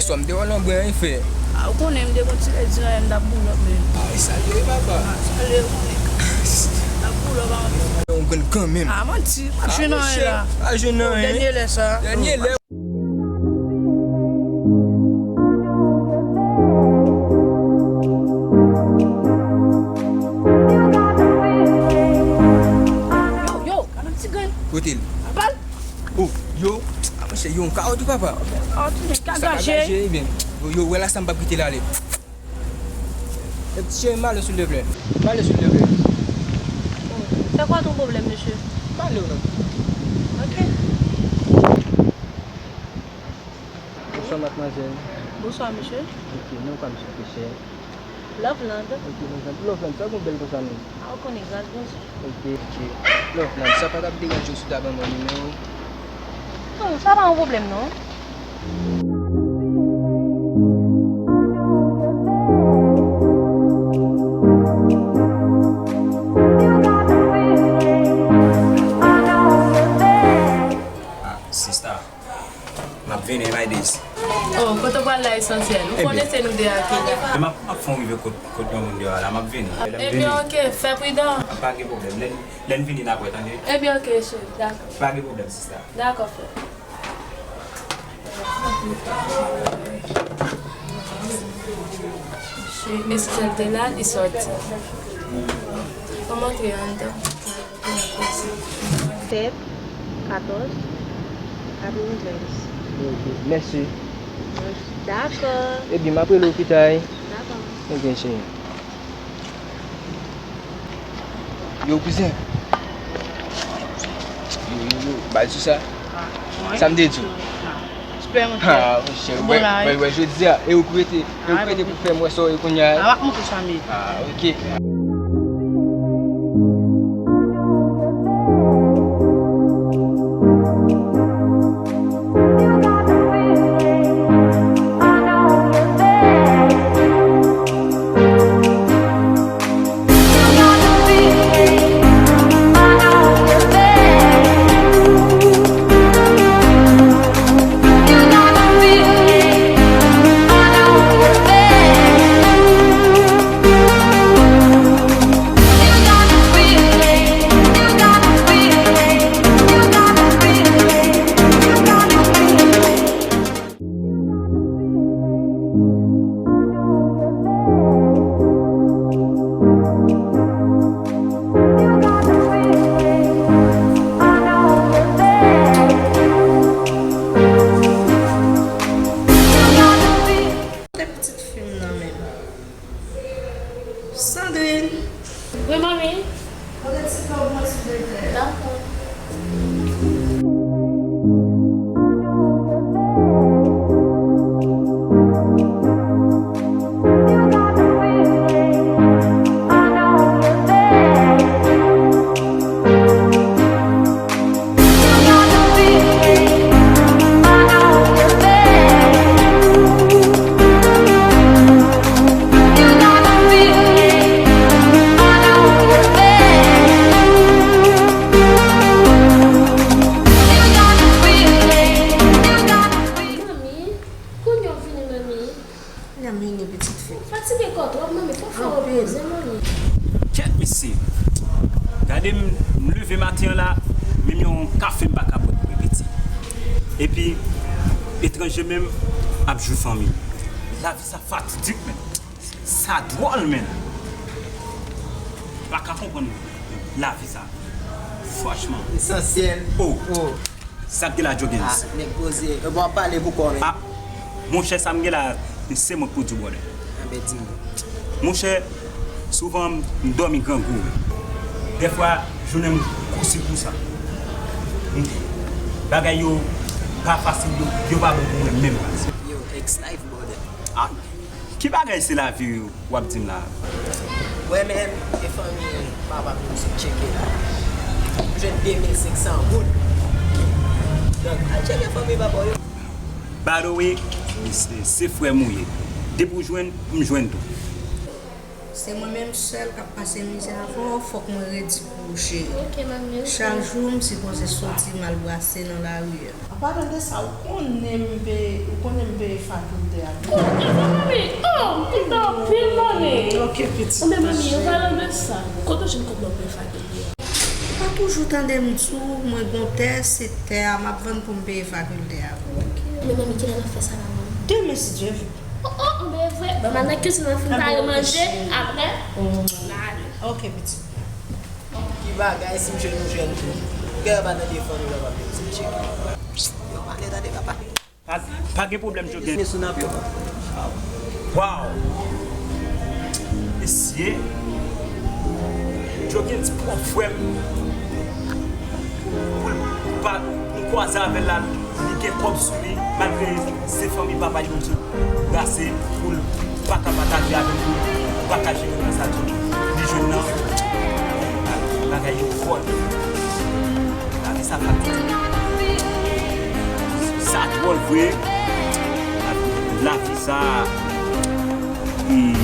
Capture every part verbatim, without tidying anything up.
Kòm te wè lonbren an fè. A, ou konnen m te gon ti lèdi nan men m t ap boulòp men. A, e sa l ye, papa. A, sa l ye, ou konnen. T ap boulòp a. Yon grenn kanmenm. A, manti, pa jwenn anyen la. Pa jwenn anyen. Dènye lè sa. Dènye lè. Yo, yo, gade ti grenn. Kote l? Apa l? Oh, yo. Ah, monchè, yo, yon kawot wi, papa. Kawot wi, ka gaje. Ebyen, yo, yo, wè la sa m p ap kite l ale. Cheri, m ale, silvouplè. M ale, silvouplè. Oh, c'est quoi ton problème, monsieur? M ale, non. Ok. Bonsoir, mademoiselle. Bonsoir, monsieur. Ok, non, pa m, silvouplè. Loveland. Ok, Loveland. Loveland, sa gon bèl konsa menm? A, ou konnen, gras Bondye. Ok, ok. Loveland, sa pa t ap deranje w si w ta ban mwen nimewo w? Non, sa pa yon pwoblèm, non. Ah, sista. M ap vini, my days. Oh, kote w pral la, Esansyèl? Ou konnen se nou de a ki la. Men m ap, m ap fè w rive kot, kot yon moun deyò a la, m ap vini. Ebyen, ok, fè pridan. Pa gen pwoblèm. Lè n, lè n vini, n ap wè, tande? Ebyen, ok, cheri, dakò. Pa gen pwoblèm, sista. Dakò, frè. Esansyèl te la, li sòti. Ann antre anndan. Sèt, katòz, katreventrèz. Ok, mèsi. Dakò. Ebyen, m ap rele w pita wi. Dakò. Ok, cheri. Yo, kouzen. Yo, yo, yo, bal sou sa. Sa m te di w. Respè, monchè. Ha, monchè, ou wè, wè, wè, jodi a, e ou k rete, e ou k rete pou fè m wè sa w ye kounye a. A, m ap montre w sa m ye. Ah, ok. Kote pitit fi m nan menm? Sandrine. Wi, manmi. Pote ti fè w pran sou de tè. Dakò. Manmi, kounye a w vini, manmi. Kounye a m vini, pitit fi. Ou fatige kò w twòp, manmi, fò w fè w repoze, manmi. Kèt mesye. Gade m, m leve maten an la, menm yon kafe m pa ka bwè pou repete. Epi, etranje menm ap jwi fanmi. Lavi sa fatidik, menm. Sa dwòl, menm. Pa ka konprann lavi sa. Franchman. Esansyèl. Oh. Oh. Sa k gen la, Jogens? Ah, nèg poze. E bon, w ap pale pou kò w menm. Ah, monchè, sa m gen la, se mwen k pou di w, brother. Anben, di m. Monchè, souvan, m dòmi grangou. Dèfwa, jounen m kousi kousa. M, bagay yo pa fasil, yo, yo pa bon pou mwen menm. Yo, ex life, brother. Ah. Ki bagay se lavi w ap di m la? Mwen menm, e fanmi papa m yo sot tcheke la. M jwenn de mil senk san goud. Donk, al tcheke fanmi papa w yo. By the way, se, se frè m ou ye. Depi w jwenn, m jwenn tou. Se mwen menm sèl k ap pase mizè avè w, fòk mwen redi pou ou, cheri. Ok, manmi, ok. Chak jou, m sipoze soti m al brase nan lari a. An padan de sa, ou konnen m peye, ou konnen m peye fakilte a. Oh, e vre, manmi? Oh, m kontan anpil, manmi. Ok, pitit. Anben, manmi, an padan de sa, kote w jwenn kòb la w peye fakilte a? Pa toujou tande m di w, mwen gon tè, se tè a m ap vann pou m peye fakilte a pou ou. Men manmi, kilè n ap fè sa la, manmi? Demen, si Dye vle. Oh, oh, anben e vre. Ban m al nan kizin nan fin pare manje, apre, n a ale. Ok, pitit. Ki bagay si m jwenn yon jèn fi? Gade pa tande fanmi la, pa vle di m tcheke. Yo, m ale tande papa. Pa, pa gen pwoblèm, Jogen. Mesye sou n ap yo. Waw! Mesye! Jogen di pran frè m pou l pa, nou kwaze avè l la, li gen kòb sou li, malgre se fanmi papa l yo tou brase pou l pa ka pataje avè l, pou l pa ka jere nan sa tou. Li jwenn nan, bagay yo fòl. Lavi sa pa tout. Sa dwòl vre. Lavi sa. Hmm.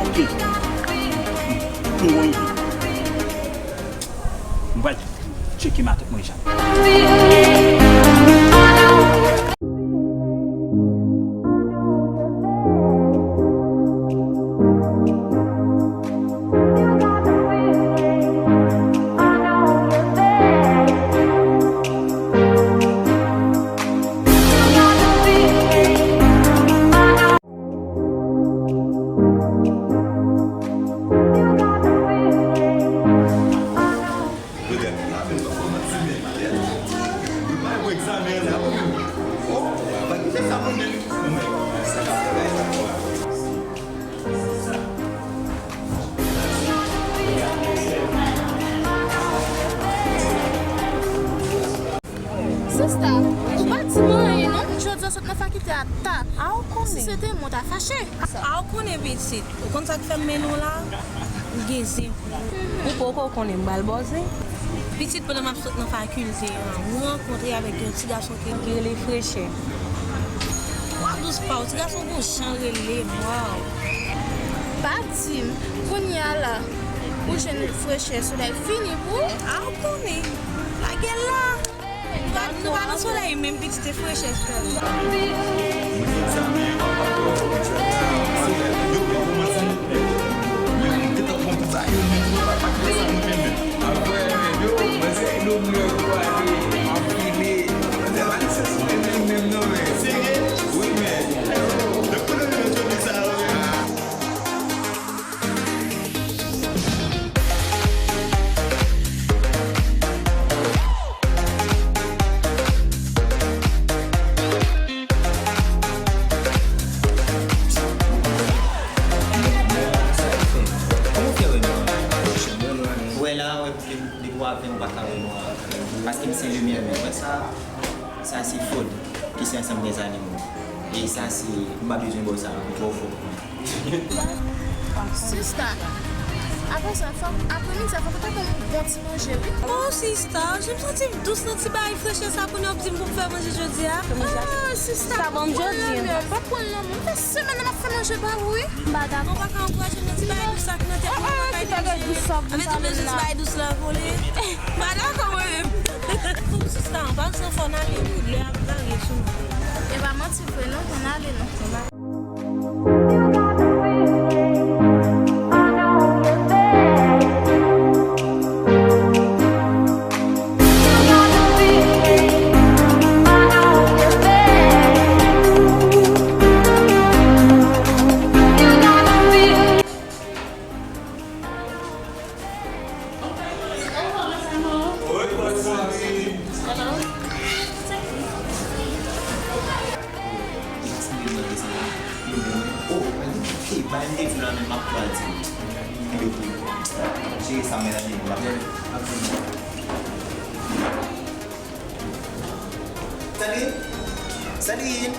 Ok. M gon ide. M pral tcheke matant mwen Jàn. Sista, ou pa di mwen anyen non. Jodi a sot nan fakilte a ta. A ou konnen. Si se te mwen, w ta fache. A ou konnen pitit. Ou konn sa k fè m mennen w la? M gen zen pou ou. Ou poko konnen m pral ba w zen. Pitit, pandan m ap sot nan fakilte an, mwen rankontre avèk yon ti gason ki rele Frechè. Wa dous pa w, ti gason gon jan rele, waw. Pa di m, kounye a la, ou jwenn Frechè, solèy fini pou ou. A ou konnen, lage l la. Nou pa, nou pa nan solèy menm, pitit, e Frechè sèl. Wè la, wè, depi w ap ven, ou pa ka wè nwa. Paske m se limyè menm. Wè sa, sa se Fod, ki se ansanm dèzanimo. E sa se, m pa bezwen ba w sa, ou twò fò pou mwen. Sista, apre sa, fòk, apremidi sa, fòk ou ta ban m yon bon ti manje, wi. Oh, sista, jan m santi m dous nan ti bagay Frechè sa, kounye a w ap di m pou m fè manje jodi a? Ah, sista, pa pran l nan men, pa pran l nan men. M fè semèn nan m ap fè manje ba ou, wi. M pa dakò. Ou pa ka ankouraje m nan ti bagay dous sa ki nan tèt mwen, mwen pa ka manje. Anben, tout ti bagay dous la vole. M pa dakò mwen menm. Fou sista, anba m san fò n ale wi, lè ap lage sou nou. E pa manti vre non, ann ale non. Salut! Salut!